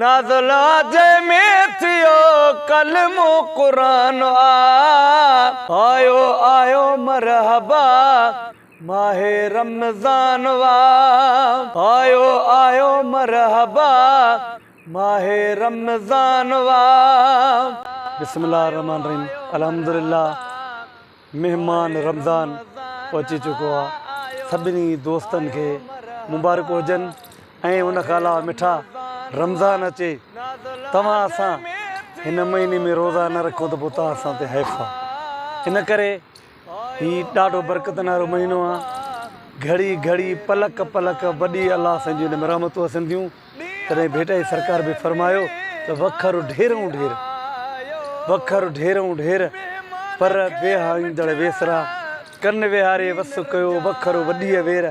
نازل آ جنهن ۾ ٿيو ڪلمو قرآن آ. آيو آيو مرحبا ماهه رمضان وا. آيو آيو مرحبا ماهه رمضان وا. بسم الله الرحمن الرحيم الحمدلله مهمان رمضان پهچي چڪو آ سڀني دوستن کي مبارڪ هجن ۽ ان کان علاوه مٺا رمضان اچي توهان اسان هن مهيني ۾ روزا نه رکون ته پوء توهان اسان تي حيف آ ان ڪري هي ڏاڍو برڪتن وارو مهينو آ گهڙي گهڙي پلڪ پلڪ وڏي الله سائين جون هن ۾ رحمتون وسن ٿيون. تڏهن ڀيٽائي سرڪار به فرمايو ته وکر ڍيرئون ڍير، وکر ڍيرئون ڍير، پر ويهائيندڙ ويسرا، ڪن ويهاري وس ڪيو، وکر وڏيء وير،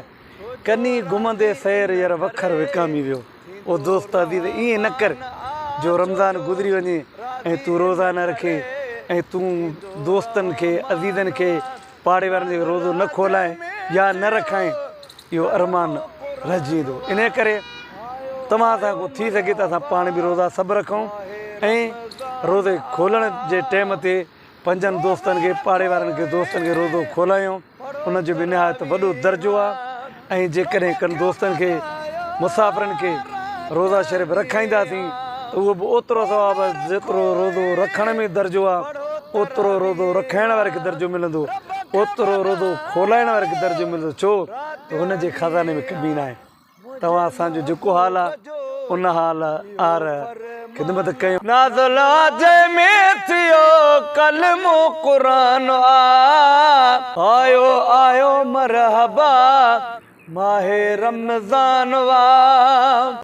ڪني گهمندي سير، ير وکر وڪامي ويو. او دوست عزيز ائين نه ڪر جو رمضان گذري وڃي ۽ تون روزا نه رکين ۽ تون دوستن کي، عزيزن کي، پاڙي وارن کي روزو نه کولائين يا نه رکائين. اهو ارمان رهجي ويندو. انهيء ڪري توهان سان ڪو ٿي سگهي ته اسان پاڻ به روزا سڀ رکون ۽ روزي کولڻ جي ٽيم تي پنهنجن دوستن کي پاڙي وارن کي دوستن کي روزو کولايون ان جو به نهايت وڏو درجو آهي ۽ جيڪڏهن ڪن دوستن کي مسافرن کي روزا شريف رکائينداسين ته اهو به اوترو ثواب آهي جيترو روزو رکڻ ۾ درجو آهي اوترو روزو رکائڻ واري کي درجو ملندو اوترو روزو کولائڻ واري کي درجو ملندو ڇو ته هن جي خزاني ۾ ڪمي ناهي توهان اسان جو جيڪو حال آهي ان حال آر خدمت ڪيون. نازل آ جنهن ۾ ٿيو ڪلمو قرآن آ. آيو آيو مرحبا ماهه رمضان وا.